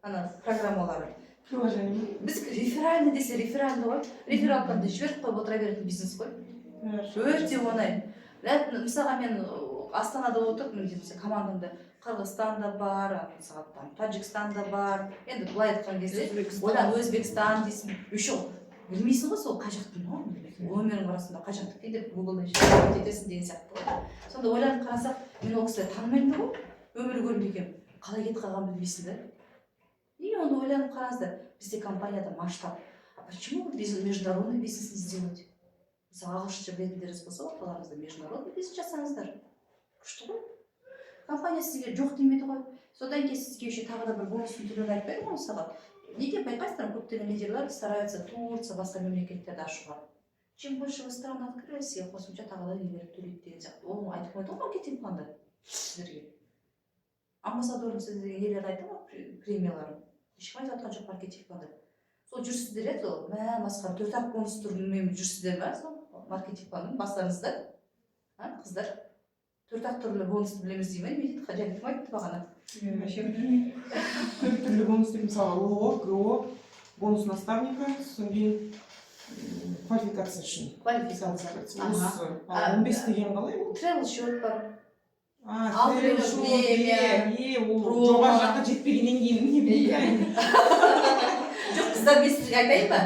ана программалары. Приложение. Біздікі реферальный десе, реферальный ғой, рефералканы жіберіп қойып отыра беретін бизнес қой, өте оңай. Мысалға, мен Астанада отырып, міне, мысалы, командамда Қырғызстан да бар, мысалға, там Тәжікстан да бар. Енді былай айтқан кезде, ойлан, Өзбекстан дейсің, еще білмейсің ғой сол қай жақтың, номерін қарасаң да, қай жақтікі деп гуглда жетесің деген сияқты ғой. Сонда ойланып қарасақ, мен ол кісілерді танымаймын да ғой, өмірі көрмегенмін, қалай кетіп қалғанын білмейсің да. И оны ойланып қараңыздар, бізде компанияда масштаб. А почему международный бизнес не сделать? Мысалы, ағылшынша білетіндеріңіз болса, орталарыңызда международный бизнес жасаңыздар, күшті ғой. Компания сізге жоқ демейді ғой. Содан кейін сізге еще тағы да бір бонустың түрлерін айтпайды ғой. Мысалға, неге, байқайсыздар ма, көптеген лидерлер стараются Турция, басқа мемлекеттерді ашуға. Чем больше вы стран открыли, сізге қосымша тағы да нелер төлейді деген сияқты. Оны айтып қойды ғой маркетинг планда сіздерге. Амбассадордың сіздерге нелерін айтты ғой, премияларын ешкім айтып жатқан жоқ маркетинг планда. Сол жүрсіздер, иә, сол мә, масқара, төрт ақ бонус түрімен жүрсіздер ма? Сол маркетинг планның бастарыңызда, а, қыздар, төрт ақ түрлі бонусты білеміз дей ма, не дейді? Және кім айтты бағана? Мен вообще білмеймін. Төрт түрлі бонус деп, мысалы, ЛО, ГО, бонус наставника, содан кейін квалификация үшін. Квалификация. Осы. Ал 15 деген қалай ол? Travel счет бар. А, 6 миллион travel премия, е, ол промо. жоғары жаққа жетпегеннен кейін не білейін. Жоқ, қыздар, мен сізге айтайын ба?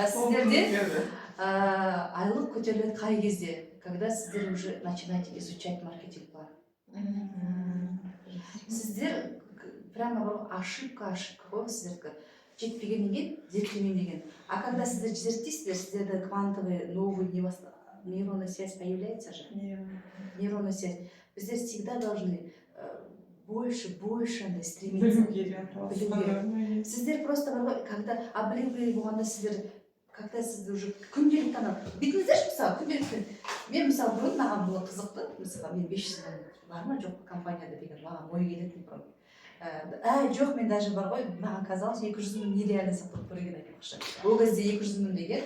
Сіздерде Сіздерде айлық көтеріледі қай кезде? Когда сіздер уже начинаете изучать маркетинг план. Сіздер прямо бір ошибка ғой сіздердікі, жетпегеннен кейін зерттемеймін деген. А когда сіздер зерттейсіздер, сіздерде квантовый новый не нейронная связь появляется же, нейронная связь. Біздер всегда должны больше, больше андай стремиться. Білуге. Білуге. Сіздер просто бар ғой, когда, а білу керек болғанда, сіздер, когда сіз уже күнделікті ана бүйтіңіздерші, мысалы, күнделікті. Мен, мысалы, бұрын маған было қызықты, мысалы, мен 500 мың бар ма, жоқ па компанияда деген маған ой келетін бұрын. Ә, жоқ, мен даже бар ғой, маған казалось, 200 мың нереально сияқты болып көрген. Айтпақшы, ол кезде 200 мың деген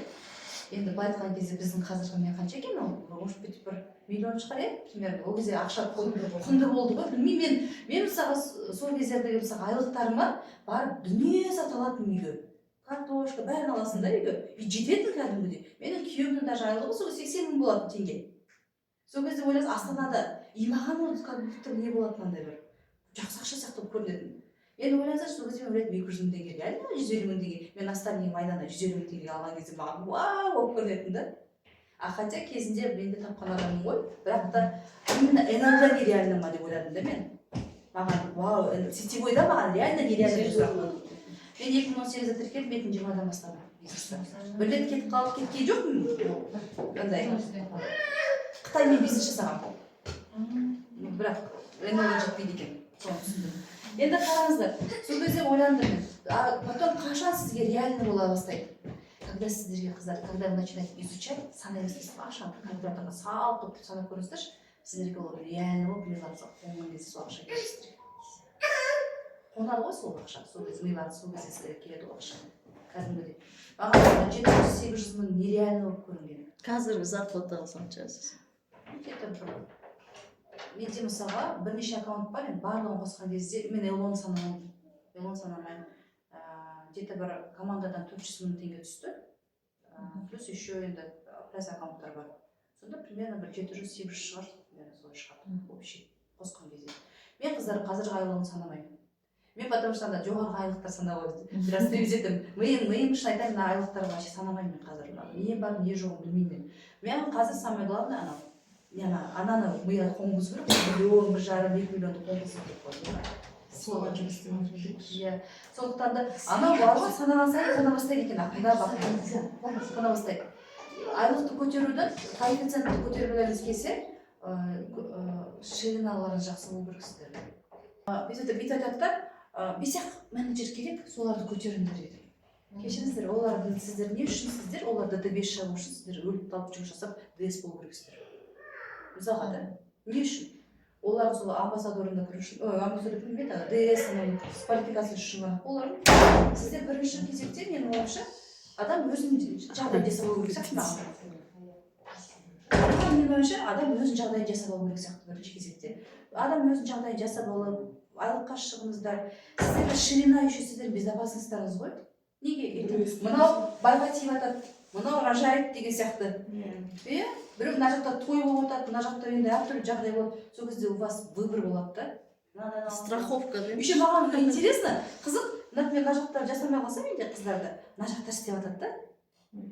енді былай айтқан кезде біздің қазіргі мен қанша екен ол? Может быть, 1 миллион шығар, иә, примерно. Ол кезде ақша құнды болды ғой, білмеймін. Мен, мысалға, сол кездердегі, мысалы, айлықтарыма барып дүние зат алатынмын үйге, картошка, бәрін аласың да үйге, и жететін кәдімгідей. Менің күйеуімнің даже айлығы сол 80 мың болатын теңге сол кезде, ойлаңыз, Астанада. И маған ол как будто не болатын, андай бір жақсы ақша сияқты болып көрінетін. Енді ойлаңыздаршы, сол кезде мен ойлайтынмын, 200 мың теңге реально, 150 мың теңге. Мен наставнигім айдана 150 мың теңге алған кезде маған вау болып көрінетін да. А хотя кезінде мен де тапқан адаммын ғой, бірақ та именно НЛД нереально ма деп ойладым да мен. Маған вау, сетевойда маған реально нереально деп сұрақ қойдым. Мен 2018-де тіркелдім, 2020-дан бастадым бизнесті. Бір рет кетіп қалып, кеткен жоқпын, андай Қытаймен бизнес жасағанмын, бірақ НЛ жетпейді екен, соны түсіндім. Енді қараңыздар, сол кезде ойландым мен. А потом қашан сізге реально бола бастайды? Когда сіздерге, қыздар, когда вы начинаете изучать, санай бастайсыз ғой, ақшаны калькуляторға салып қойып санап көріңіздерші, сіздерге ол реально болып миларыңызға қонған кезде сол ақша келеді сіздерге, қонады ғой сол ақша. Сол кезде миларыңыз, сол кезде сіздерге келеді ол ақша кәдімгідей. Маған 700-800 мың нереально болып көрінген. Қазіргі зарплатаңыз қанша сіз? Где то бір, менде, мысалға, бірнеше аккаунт бар. Енді барлығын қосқан кезде, мен элон санамаймын, элон санамаймын. Где то бір командадан 400 мың теңге түсті. Плюс еще енді біраз аккаунттар бар, сонда примерно бір 700-800 шығар, примерно солай шығады общий қосқан кезде. Мен, қыздар, қазіргі айлығын санамаймын мен, потому что ана жоғарғы айлықтар санауға біраз стремиться етемін. Миым, шын айтайын, мына айлықтарды вообще санамаймын мен қазір. Мына не бар, не жоғын білмеймін мен. Мен қазір самое главное анау не, ана ананы миға қонғызу керек қой, миллион, 1,5, 2 миллионды қонғызу керек қой миға. Соған жұмыс істеп жатырмын дейікші. Иә, сондықтан да анау бар ғой, санаған сайын қона бастайды екен, ақырындап ақырындап қона бастайды. Айлықты көтеруді, коэффициентті көтергілеріңіз келсе, шириналарыңыз жақсы болу керек сіздердің. Бүйтіп айтады да, бес ақ менеджер керек, соларды көтеріңдер дейді. Кешіріңіздер, олардың сіздер не үшін, сіздер оларды д 5 жабу үшін сіздер өліп талып жұмыс жасап, ДС болу керексіздер мысалға да. Не үшін олар сол амбассадорында кіру үшін, ой, амбассадор кім еді, ана ДС, анау квалификация үшін ғана олардың. Сіздер бірінші кезекте, менің ойымша, адам өзінің жағдайын жасап алу керек сияқты маған. Менің ойымша, адам өзінің жағдайын жасап алу керек сияқты. Бірінші кезекте адам өзінің жағдайын жасап алып, айлыққа шығыңыздар. Сіздерге ширина еще, сіздердің безопасностьтарыңыз ғой. Неге ертең мынау байға тиіп жатады, мынау рожает деген сияқты. Иә, біреу мына жақта той болып жатады, мына жақта енді әртүрлі жағдай болады. Сол кезде у вас выбор болады да. Мынадан аласың. Страховка деймін. Еще маған интересно, қызық, например, мына жақта жасамай қалса, менде қыздарды мына жақта істеп жатады да.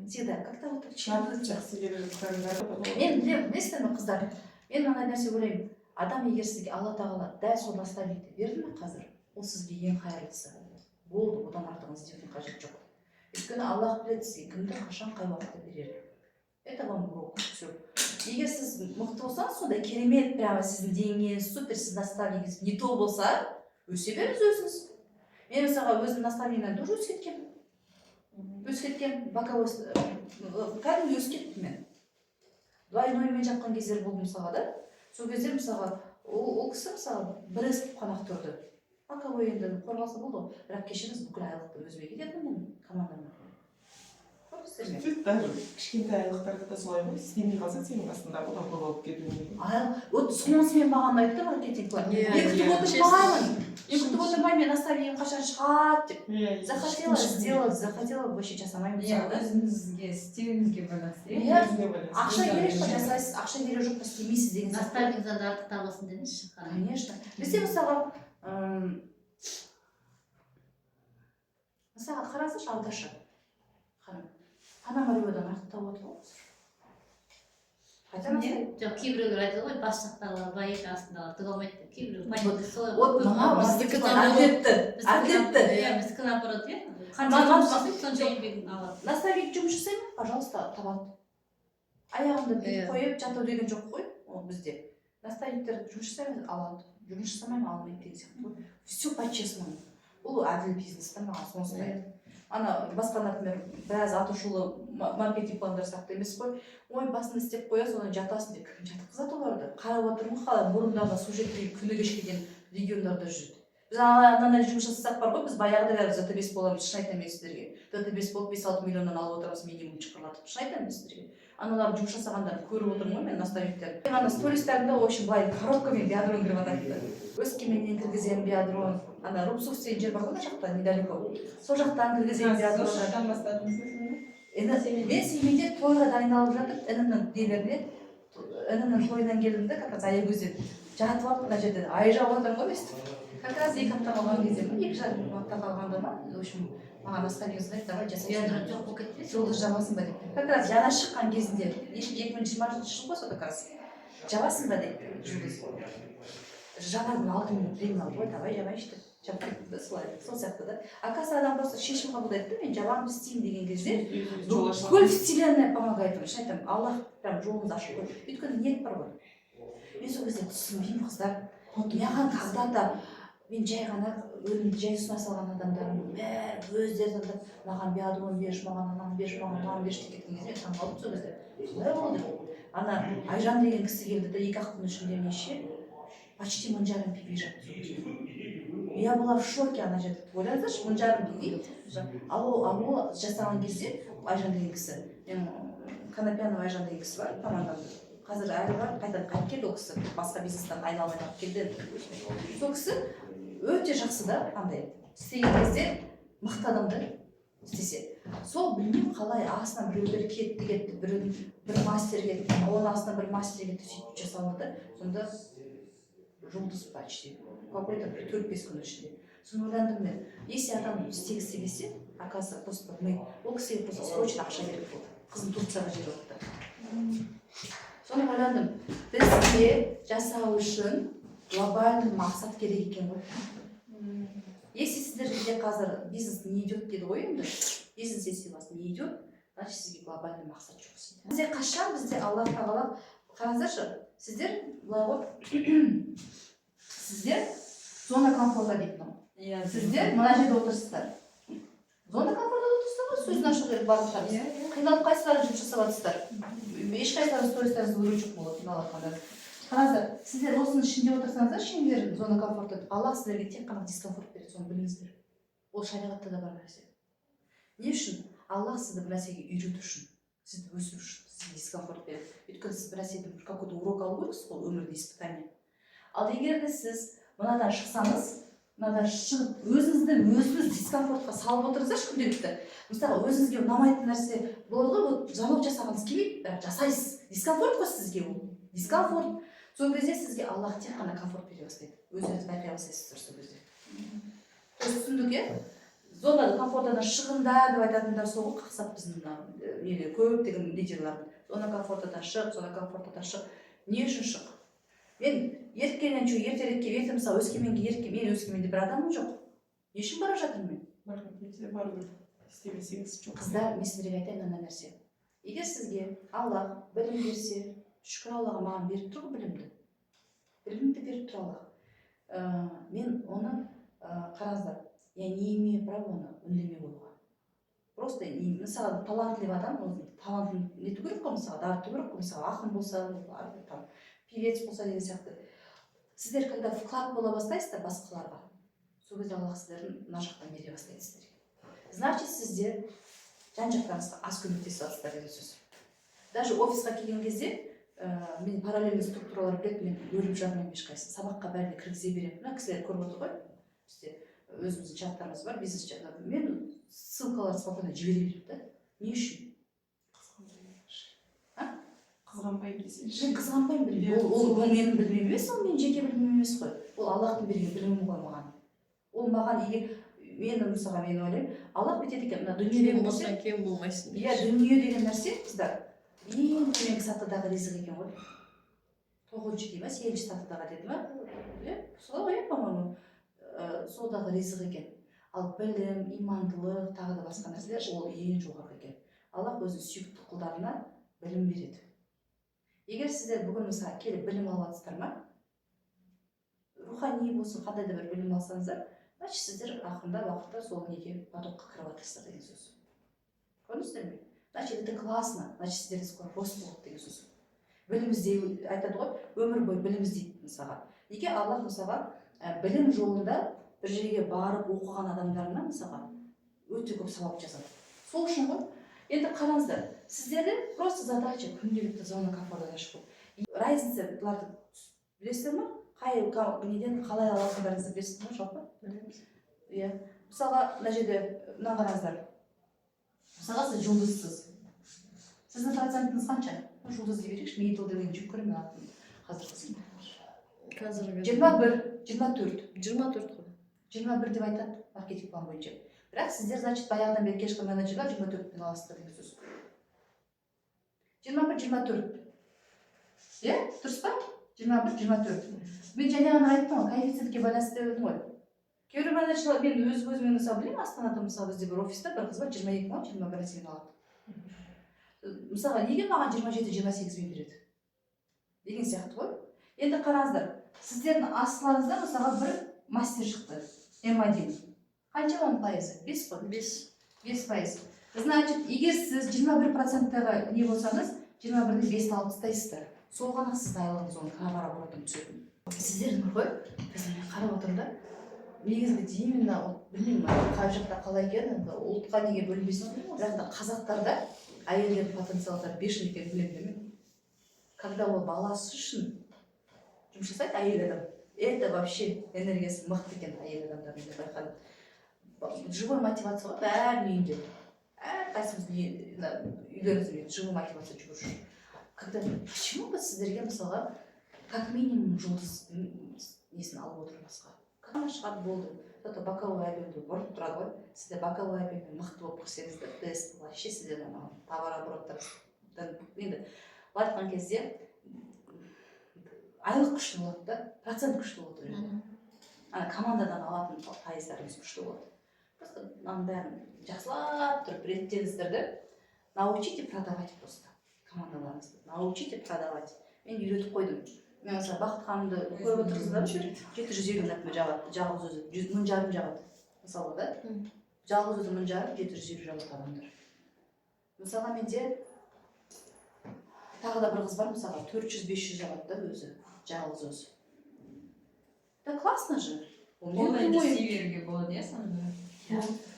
Всегда как то вот так чередуется. Жақсы келе жатқандар. Мен білемін, білесіздер ме, қыздар, мен мынандай нәрсе ойлаймын: адам, егер сізге Алла Тағала дәл сол наставникті берді ме қазір, ол сізге ең қайырлысы болды, одан артығын іздеудің қажеті жоқ. Өйткені Аллах біледі сізге кімді, қашан, қай уақытта берерін. Это вам урок, все. Егер сіз мықты болсаңыз, сондай керемет, прямо сіздің деңгейіңіз супер, сіздің наставнигіңіз не то болса, өсе беріңіз өзіңіз. Мен мысалға өзімнің наставнигімнен тоже өсіп кеткенмін, өсіп кеткенмін, боковой кәдімгі өсіп кеттім. Мен двойноймен жапқан кездер болды мысалға да. Сол кезде мысалға ол кісі мысалы бір ес болып қана тұрды, боковой енді қорғалса болды ғой. Бірақ кешіріңіз, бүкіл айлықты өзіме кететін менің командама, көрдіңіздер ме? Сөйтіп даже кішкентай айлықтарда да солай ғой, істемей қалса, сенің астында одан көп алып кетуі мүмкін. Вот сонысымен маған ұнайды да маркетинг план. Иә, Мен күтіп отырмаймын, мен күтіп отырмаймын, мен наставнигім қашан шығады деп. Захотела — сделать, захотела — вообще жасамаймын Иә, мысалы да. Өзіңізге, істеуіңізге байланысты, иә. Иә. Өзіңе байланысты. Ақша керек па — жасайсыз, ақша керек жоқ па — істемейсіз деген сияқты. Наставникдан да артық табасың деңізші. Конечно. Бізде мысалға, мысалға қарасаңшы, Алдаша ханым Пономаревадан артық тауып отыр ғой қайта. Не? Жоқ, кейбіреулер айтады ғой, бас жақтағылар байиды, астындағылар түк алмайды деп. Кейбіреу Вот, солай. вот мынау Біздікі маркетинг план наоборот. әділетті, әділетті. Иә, біздікі наоборот, иә. Қанша жұмыс жасайды, сонша еңбегін алады. Наставник жұмыс жасай ма, пожалуйста, табады. Аяғында бүйтіп қойып жату деген жоқ қой. Ол бізде наставниктер жұмыс жасай ма — алады, жұмыс жасамай ма — алмайды деген сияқты ғой. Все по честному, бұл әділ бизнес та, маған сонысы ұнайды. Ана басқа, например, біраз атышулы маркетинг пландар сияқты емес қой. Ой, басында істеп қоясың, одан жатасың деп кім жатқызады оларды? Қарап отырмын ғой, қалай бұрындағы су жетпей күні кешке дейін региондарда жүреді. Біз анандай жұмыс жасасақ бар ғой, біз баяғыда бәріміз ДТ 5 боламыз, шын айтамын мен сіздерге. ДТ 5 болып, 5-6 миллионнан алып отырамыз минимум шықырлатып, шын айтамын мен сіздерге. Аналардың жұмыс жасағандарын көріп отырмын ғой мен, наставниктер. Мен ана стористарымда, в общем, былай коробкамен биадрон кіріп жатады. Өскеменнен кіргіземін биадрон, ана Рубцов деген жер бар ғой, мына жақта недалеко, сол жақтан кіргіземін Сол биадронды. жақтан бастадыңыз ба сонда? Мен Семейде тойға дайындалып жатып, інімнің нелеріне, інімнің тойынан келдім да, как раз Аягөзден жатып алып, мына жерде ай жауып жатырмын ғой өйстіп. Как раз 2 апта қалған кезде ма, 2,5 апта қалғанда ма, в общем, маған наставник звонит: «Давай жасайсың Биадрон жоқ болып кетті. Жұлдыз жабасың ба?» — деп. Как раз жаңа шыққан кезінде, 2020 жыл ғой, сол как раз. «Жабасың ба?» — дейді. «Жұлдыз жабардың 6 минут время алды ғой, давай жабайыншы», — деп жапып кеттім да солай. Сол сияқты да. Оказывается, адам просто шешім қабылдайды да, мен жабамын, істеймін деген кезде Жол ашылады. бүкіл вселенная помогает вам, шын айтамын. Аллах прям жолыңызды ашып қойды, өйткені ниет бар ғой. Мен сол кезде түсінбеймін, қыздар, маған когда то мен жай ғана өнімді жай ұсына салған адамдардың бәрі өздері таңдап, маған биадрон берші, маған ананы берші, маған мынаны берші деп кеткен кезде мен таңқалдым сол кезде, қалай болды деп. Ана Айжан деген кісі келді да, 2-ақ күн ішінде неше, почти 1500 пиви жапты сол кезде. Я была в шоке ана жерде. Ойлаңыздаршы, 1500 пиви. Ал ол жасаған кезде Айжан деген кісі, менің Конопянова Айжан деген кісі бар командамда, қазір әлі бар, қайтадан қайтып келді ол кісі, басқа бизнестен айналып айналып келді енді. Сол кісі өте жақсы да, андай істеген кезде мықты адам да істесе. Сол білмеймін қалай, астынан біреулер кетті кетті, бір мастер кетті, оның астынан бір мастер кетті, сөйтіп жасалды да. Сонда Жұлдыз почти какой то бір 4-5 күннің ішінде. Соны ойландым мен: если адам істегісі келсе, оказывается, просто мы, ол кісіге просто срочно ақша керек болды, қызын Турцияға жіберіп жатты. Соны ойландым: бізге жасау үшін глобальный мақсат керек екен ғой. Если сіздерге қазір «бизнес не идет» дейді ғой, енді бизнес если у вас не идет, значит, сізге глобальный мақсат жоқ сізде. Бізде қашан, бізде Аллах тағала, қараңыздаршы, сіздер былай ғой, сіздер зона комфорта дейді мынау. Иә. Сіздер мына жерде отырсыздар, зона комфорта отырсыздар ғой, сөзін ашу керек барлықтарыңыз. Иә, иә. Қиналып қайсыларың жұмыс жасап жатырсыздар? Ешқайсыларыңыз стористарыңызды көрген жоқ болады қиналып жатқандар. Қараңыздар, сіздер осының ішінде отырсаңыздар, шеңберін, зона комфорта, Аллах сіздерге тек қана дискомфорт береді, соны біліңіздер. Ол шариғатта да бар нәрсе. Не үшін? Аллах сізді бір нәрсеге үйрету үшін, сізді өсіру үшін сізге дискомфорт береді. Өйткені сіз бір нәрседен бір какой то урок алу керексіз ғой, өмірде испытание. Ал егер де сіз мынадан шықсаңыз, мынадан шығып, өзіңізді өзіңіз дискомфортқа салып отырсаңызшы күнделікті, мысалға, өзіңізге ұнамайтын нәрсе болады ғой, вот звонок жасағыңыз келмейді, бірақ жасайсыз, дискомфорт қой сізге, ол дискомфорт. Сол кезде сізге Аллах тек қана комфорт бере бастайды, өздеріңіз байқай бастайсыздар сол кезде. То есть түсіндік, иә? Зона комфортадан шығыңдар деп айтатындар сол ғой, қақсап біздің мына нелер, көптеген лидерлар: «Зона комфортадан шық, зона комфортадан шық». Не үшін шық? Мен еріккеннен че, ертерек келіп, ертең, мысалы, Өскеменге еріккен, мен Өскеменде бір адамым жоқ, не үшін бара жатырмын мен? Барғың келсе, бару керек, істемесеңіз, жоқ. Қыздар, мен сіздерге айтайын мынандай нәрсе: егер сізге Аллах білім берсе, шүкір Аллаға, маған беріп тұр ғой білімді, білімді беріп тұр Аллах. Мен оны, қараңыздар, я не имею права оны үндемей қоюға. Просто мысалы, талантливый адам өзінің талантын нету керек қой, мысалы, дарыту керек қой, мысалы, ақын болса, там, певец болса деген сияқты. Сіздер когда вклад бола бастайсыздар басқаларға, сол кезде Аллах сіздердің мына жақтан бере бастайды сіздерге. Значит, сіздер жан жақтарыңызға аз көмектесіп жатырсыздар деген сөз. Даже офисқа келген кезде, мен параллельный структуралар біледі, мен бөліп жармаймын ешқайсысын, сабаққа бәріне кіргізе беремін. Мына кісілер көріп отыр ғой, бізде өзіміздің чаттарымыз бар, бизнес чат. Мен ссылкаларды спокойно жібере беремін да. Не үшін? А? Қызғанбаймын десеңші. Мен қызғанбаймын, білмеймін. Ол менің білімім емес, ол менің жеке білімім емес қой, ол Аллахтың берген білімі ғой маған. Ол маған егер мен, мысалға, мен ойлаймын, Аллах бүйтеді екен, мына дүние Кем деген нәрсе болсаң, кем болмайсың. Иә, дүние деген нәрсе, қыздар, ең төменгі сатыдағы ризық екен ғой. Тоғызыншы дей ма, сегізінші сатыдағы деді ма, иә, солай ғой, иә, по моему. Сондағы ризық екен. Ал білім, имандылық, тағы да басқа нәрселер, ол ең жоғарғы екен. Аллах өзінің сүйікті құлдарына білім береді. Егер сіздер бүгін, мысалы, келіп білім алып жатсыздар ма, рухани болсын, қандай да бір білім алсаңыздар, значит, сіздер ақырындап уақытта сол неге, потокқа кіріп жатырсыздар деген сөз. Көрдіңіздер ме? Значит, это классно, значит, сіздерде скоро рост болады деген сөз. Білім іздеу айтады ғой, өмір бойы білім іздейді. Мысалға, неге Аллах, мысалға, білім жолында бір жерге барып оқыған адамдарына, мысалға, өте көп сауап жазады? Сол үшін ғой. Енді қараңыздар, сіздерде просто задача күнделікті зона комфортадан шығу. Разница, бұларды білесіздер ма? Қай неден қалай алатындарыңызды білесіздер ма жалпы? Білеміз. Иә, мысалға, мына жерде мына қараңыздар, мысалға, сіз жұлдызсыз, сіздің процентіңіз қанша? Ну, жұлдыз дей берейікші, мидл деген жек көремін мен атын қазір. Қазіргі 21, 24. 24 қой. 21 деп айтады маркетинг план бойынша. Бірақ сіздер, значит, баяғыдан бері келе жатқан менеджерлер 24-пен аласыздар деген сөз. 21, 24, иә, дұрыс па? 21, 24. Мен жаңа ғана айттым ғой, коэффициентке байланысты деп едім ғой. Кейбір менеджерлер, мен өз көзіммен, мысалы, білемін, Астанада, мысалы, бізде бір офиста бір қыз бар, 22 ма, 21 нәрсені алады. Мысалға, неге маған 27, 28-бен береді деген сияқты ғой. Енді қараңыздар, сіздердің астыларыңызда, мысалға, бір мастер шықты, М1. Қанша оның пайызы? 5 қой? 5. 5%. Значит, егер сіз 21 проценттегі не болсаңыз, 21-ден 5-ті алып тастайсыздар, сол ғана сіздің айлығыңыз, оның товарооборотын түсетін. Сіздердің ғой, қазір мен қарап отырмын да, негізгі именно вот, білмеймін, қай жақта қалай екенін, енді ұлтқа неге бөлінбесін, бірақ та қазақтарда әйелдердің потенциалдары бешеный екенін білемін да мен. Когда ол баласы үшін жұмыс жасайды әйел адам, это вообще энергиясы мықты екен әйел адамдардың деп байқадым. Живой мотивация ғой бәрінің үйінде, әрқайсымыздың мына үйлерімізде живой мотивация жүгіріп жүр. Когда почему бы сіздерге, мысалға, как минимум жұлдыз. несін алып отыр басқа. Қана шығады, болды. Зато боковой объемді бұрып тұрады ғой. Сіздер боковой объеммен мықты болып кірсеңіздер, ДСП вообще сіздердің анау товарообороттарыңыздан, енді былай айтқан кезде, айлық күшті болады да, процент күшті болады ол жерде. Ана командадан алатын пайыздарыңыз күшті болады. Просто мынаның бәрін жақсылап тұрып реттеңіздер да, научите продавать просто командаларыңызды, научите продавать. Мен үйретіп қойдым. Мен, мысалы, Бақыт ханымды көріп отырсыздар ғой, 750, например, жабады жалғыз өзі, 1,5 мың жабады, мысалға да. Жалғыз өзі 1,5 мың, 750 жабады адамдар. Мысалға, менде тағы да бір қыз бар, мысалға, 400-500 жабады да өзі, жалғыз өзі да. Классно же. Ол мен Оны енді прямой істей беруге болады, иә, сонда?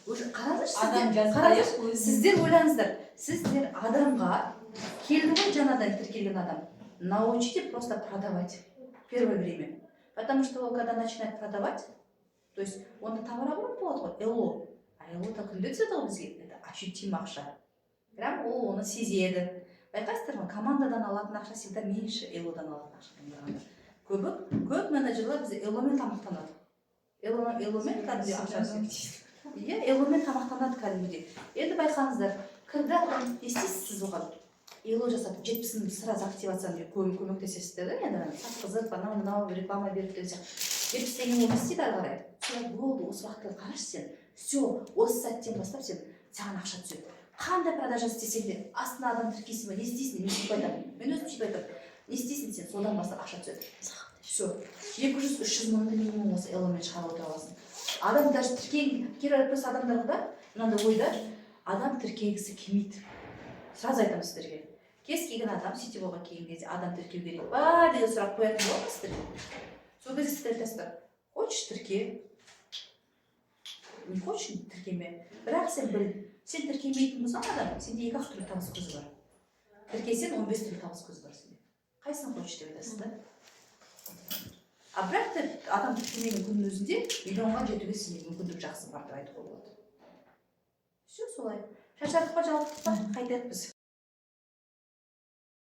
Уже қараңыздаршы, Адам сіздер жазбай қараңыздаршы, ақ өзі. Сіздер ойлаңыздар, сіздер адамға келді ғой, жаңадан тіркелген адам, научите просто продавать первое время, потому что ол когда начинает продавать, то есть онда товарооборот болады ғой, ЛО. А ЛО да күнде түседі ғой бізге, это ощутимо ақша, прям ол оны сезеді. Байқайсыздар ма, командадан алатын ақша всегда меньше ЛО-дан алатын ақшадан қарағанда. Көбі, көп менеджерлер бізде ЛО-мен тамақтанады, ЛО-мен кәдімгідей ақша түседі, иә, ЛО-мен тамақтанады кәдімгідей. Енді байқаңыздар, кірді адам, не істейсіз сіз оған? ЛО жасап, 70 мың сразу активацияны көмектесесіздер да, енді сатқызып, анау мынау реклама беріп деген сияқты. 70 теңге, ол не істейді ары қарай? Солай болды, осы уақытта қарашы сен, все, осы сәттен бастап сен, саған ақша түседі. Қандай продажа істесең де, астына адам тіркейсің ба, не істейсің? Мен сөйтіп айтамын, мен өзім сөйтіп айтамын: не істейсің сен, содан бастап ақша түседі. Все, 200-300 мыңды минимум осы ЛО-мен шығарып отыра аласың. Адам даже тіркеген кейбір, просто адамдарға да мынандай ойда, адам тіркегісі келмейді. Сразу айтамын сіздерге, кез келген адам сетевойға келген кезде адам тіркеу керек па деген сұрақ қоятын болады ма сіздерге? Сол кезде сіздер айтасыздар: хочешь, тірке, не хочешь, тіркеме. Бірақ сен біл, сен тіркемейтін болсаң, адам, сенде екі ақ түрлі табыс көзі бар, тіркесең, 15 түрлі табыс көзі бар сенде, қайсысын хочешь деп айтасыз да. А бірақ та адам тіркемеген күннің өзінде миллионға жетуге сенде мүмкіндік жақсы бар деп айтуға болады. Все, солай. Шаршадық па, жалықтық па, қайтайық біз.